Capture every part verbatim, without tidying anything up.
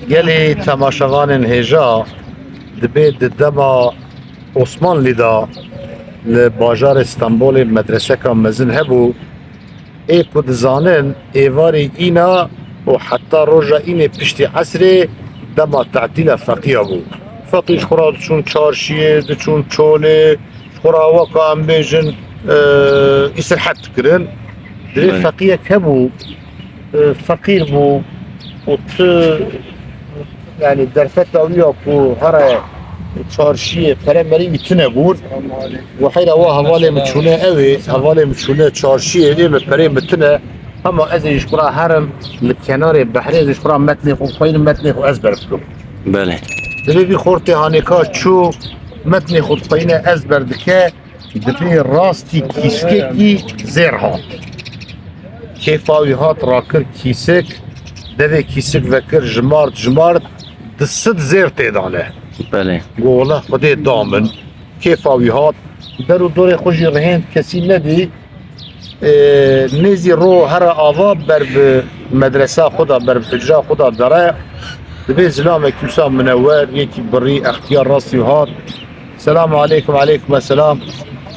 Gelî temaşevanên hêja, dibê di dema Osmanlî de li bajarê Stenbolê medreseka mezin hebû. Ê ku dizanin, êvarê îna û heta roja înê piştî esrê dema tetîla feqîya bû. Feqî ji xwe re diçûn çarşiyê, diçûn çolê, ji xwe re weka em bêjin, e, îstirhet dikirin. Divê Belê. feqiyek hebû, e, feqîr bû û tu, yani derfeta wî ya ku here çarşiyê pere merî wî tune bûn. Û heyra wa hevalê min çûne ew ê, hevalê min çûne çarşiyê ê min perê min tune. Hema ez ê ji xwe re herim li kenarê behrê, ez ê ji xwe re metnê xwe xweynim, metnê xwe ezber bikim. Belê. Divê vî xortê hanêka çû metnê xwe dixweyne ezber dike. Dibê rastî kîskekî zêr hat. Kêfa wî hat, rakir kîsik, devê kîsik vekir, jimart, jimart, di sed zêr tê de ne. Belê. Got, wele Xwedê da min. Kêfa wî hat. Der û dorê xwe jî rihênd, kesî nedî. Ê, nêzî ro here ava ber bi medresa xwe de, ber bi hucra xwe de dere. Dibê zilamekî wisa minewer, yekî birî, extiyar rastî hat. Selamu aleykum, aleykum selam.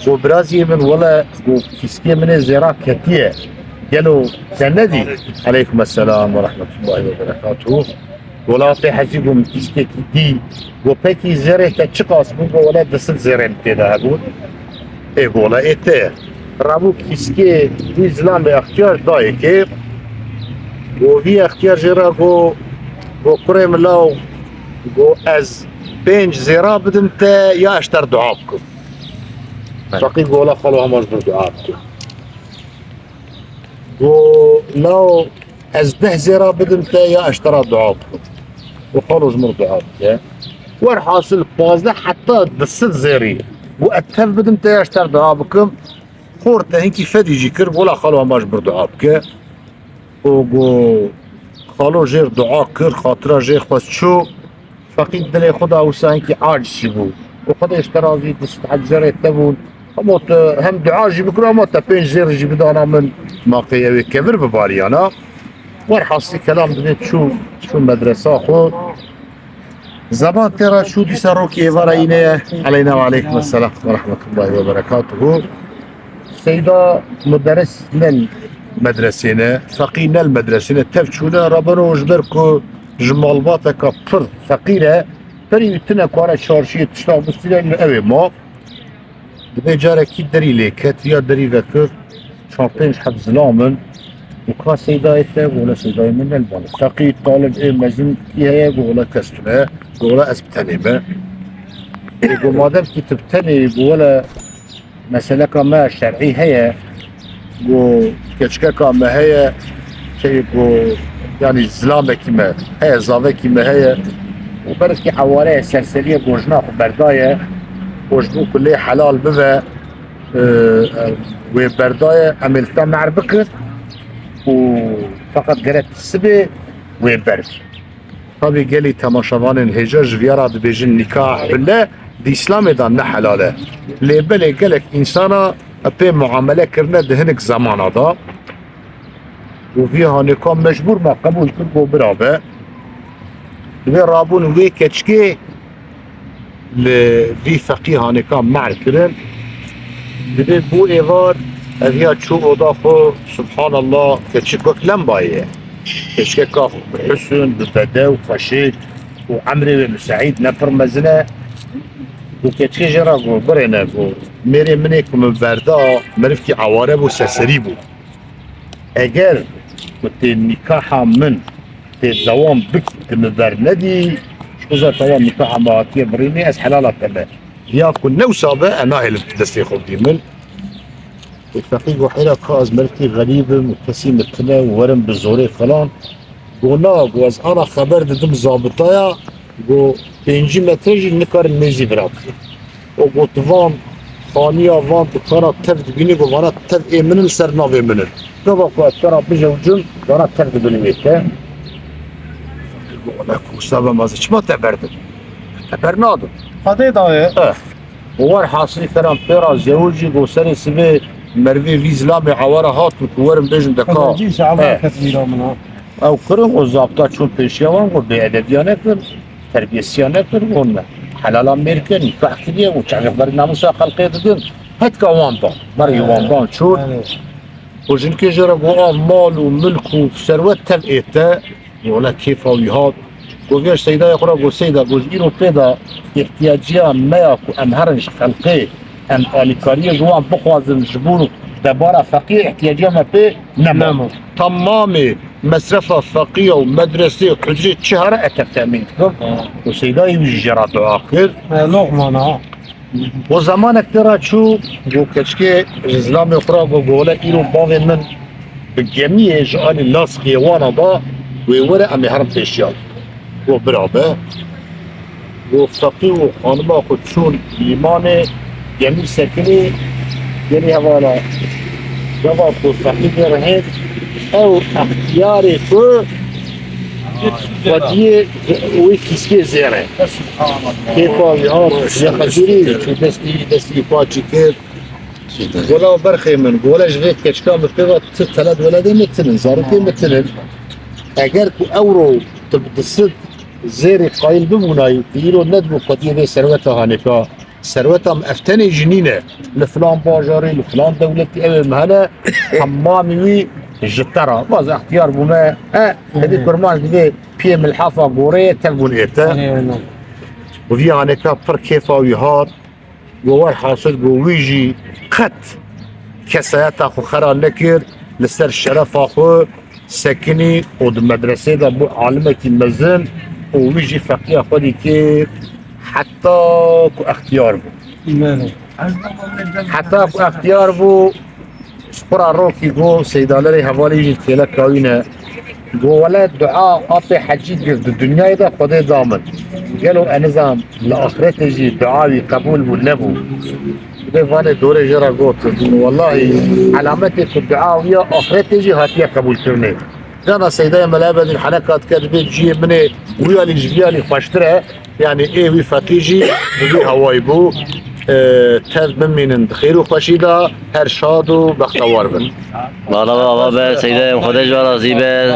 Got, biraziyê min, wele, got, kîskê min ê zêra ketiye. Gelo te nedî? Aleykum selam ve rahmetullahi ve berekatuhu. Got, wele tê hecî, got, min kîskekî dî. Got, pekî zêrê te çiqas bû? Got, wele du sed zêrê min tê de hebûn. Ê, got, wele ê te. Rabû kîskê wî zilamê extiyar dayê kê. Got, vî extiyar jê re got, got, kurê min law, got, ez pênc zêra bidim te ya ez ji te re dua bikim. Belê. Feqî got, wele xalo, hema ji min re dua bike. Got, law, ez deh zêra bidim te ya ez ji te re dua bikim. Got, xalo, ji min re dua bike. Werhasil pazdeh heta du sed zêrî. Got, ez tev bidim te ya ez ji te re dua bikim. Xorte hinkî fedî jî kir, got, wela xalo, hema ji min re dua bike. Û got, xalo jê re dua kir, xatira jê xwest, çû. Feqî dilê xwe da wisa hinkî aciz jî bû. Û Xwedê ji te razî, du sed heb zêrê te bûn. Hema te hem dua jî bikir, hema te pênc zêr jî bidana min, ma qey ew ê kevir bibariyana. Werhasilî kelam dibê çû, çû medresa xwe. Zeman tê re çû, dîsa rokê êvara înê ye. Aleyna ve aleykum selam ve rahmetullahi ve berekatuhu. Seyda muderis nel medresê ne, feqî nel medresê ne, tev çûne, rabeno ji ber ku ji malbateka pir feqîr e, perî wî tune kare çarşiyê tişta bistîne, li ew ê ma. Dibê carekî derî lê ket, ya derî vekir, çar pênc heb zilam in. Û ka Seydayê te? Wele Seydayê min ne li bal e. Feqî, talib, ê mezin kî heye? Got, wele kes tune ye. Got, wele ez bi tenê me. Ê, got, madem kî tu bi tenê yî, got, wele meseleka me şer'î heye. Got, keçikeka me heye, şey, got, yanî zilamekî me heye, zavekî me heye. Û berevkî eware ye, serseriye, got, jina xwe berdaye. Got, ji bo ku lê helal bibe, e, e, wê berdaye, em ê li te mehr bikin. Û feqet gere tu sibê wê ber. Tabî gelî temaşevanên hêja ji viya re dibêjin nîkah hille di Îslamê de ne helal e. Lê belê gelek însana pê muamele kirine di hinek zemana de. Û vî hanêka mecbûr me qebûl kir, got bira be. Divê rabûn wê keçikê li vî feqî hanêka mehr kirin. Dibê bû êvar, ev ya çû oda xwe, subhanallah, keçik wek lembayê ye. Keçikeka bi husn, bi bedew, xweşik û emrê wê miseîd ne pir mezin e. Û keçikê jê re got, birêne, got, mêrê min ê ku min berda, mirivkî eware bû, serserî bû. Eger ku tê nîkaha min tê dewam bikî, tu min bernedî, ji xwe zaten wan nîkaha me hatiye birînê, ez helala te me. Ya ku ne wisa be, e nahêlim tu destê xwe bidî min. Û feqî got, heyra ka ez merivkî xerîb im û kesî min tune û werim bi zorê falan. Got, na, got, ez ana xeber didim zabitaya, got, pêncî metre jî nikarin nêzî vira bikin. Û got, van xaniya, van dikana tev dibînî, got, vana tev ê min in, ser navê min in. Gava ku ez te re bizewicim, vana tev dibînî wê te. Got, wele ku wisa be, ma ez çima te berdim? Te bernadim. Xwedê daye. Eh. Û werhasilî kelam pê re zewicî, got, serê sibê merivê vî zilamê eware hatin ku werin bêjin deka. Xwedê cî şe'ban Eh. ket mîra min ha. Ew kirin û zabta çûn pêşiya wan, got bêedebiya nekin, terbiyesiya nekin, hûn helala mêr kin, nîkah kiriye û çavê xwe berî namûsa xelqê didin. Hetka wan dan, berî wan dan çûn. Û jinkê jê re got, av mal û milk û serwet tev ê te. Wele kêfa wî hat. Got vêr Seydayê xwe re, got Seyda, got ji îro pê de îhtiyaciya me ya ku em herin ji xelqê, em alîkariyê ji wan bixwazin, ji bo debara feqî îhtiyaciya me pê nema. Nema. Temamê mesrefa feqiya û medresê û hucrê çi here e tev temîn dikim. Û Seydayê wî jî jê re dua kir. E, Loqman ha. Û zemanek tê re çû, got keçikê ji zilamê xwe re got, got wele îro bavê min bi gemiyê ji alî Laskiyê wana da, wê were em ê herin pêşiya. Got bira be. Got feqî û xanima xwe çûn lîmanê, gemî sekinî, gelî hevala. Gava ku feqî tê rihêt, ew extiyarê ku xwediyê wê kîskê zêre. Kêfa wî hat, ya xezirî, çû destî, destî paçî kir. Gola berxê min, gola ji vê keçika min pê ve ti teled weledê min tinin, zarokê min tinin. Eger ku ewro tu bi disid zêrê qayil bibûnayî, tu îro nedibû xwediyê vê serweta hanêka. Serweta min ev tenê jî nîne. Li filan bajarê, li filan dewletî ew ê min hene, hemamî wî ji te re. Baz extiyar bûme, e, hevî kurmanc divê piyê milhafa gorê ye, tev bûn ê te. Û vî hanêka pir kêfa wî hat. Go werhasil go wî jî qet kesayeta xwe xera nekir, li ser şerefa xwe sekinî û di medresê de bû alimekî mezin û wî jî feqiya xwe dî kir heta ku extiyar bû. Belê. Heta ku extiyar bû, ji xwe re rokî got, Seydalerê hevalî jî têleka wî ne. Got, wele dua apê Hecî girt di dinyayê de Xwedê da min. Gelo ez nizam li axretê jî dua wî qebûl bû nebû? Dê vanê dorê jê re got, wellahî elametê ku dua wî ya axretê jî hatiye qebûlkirinê. Cana Seydayê Mela Bedîl heneka dike dibê ciyê min ê wî alî ji vî alî xweştir e. Yanî ê wî feqî jî bi vî hewayî bû. E, tev bimînin di xêr û xweşî de, her şad û bextewar bin. Mala we ava be, Seydayê, Xwedê ji we razî be.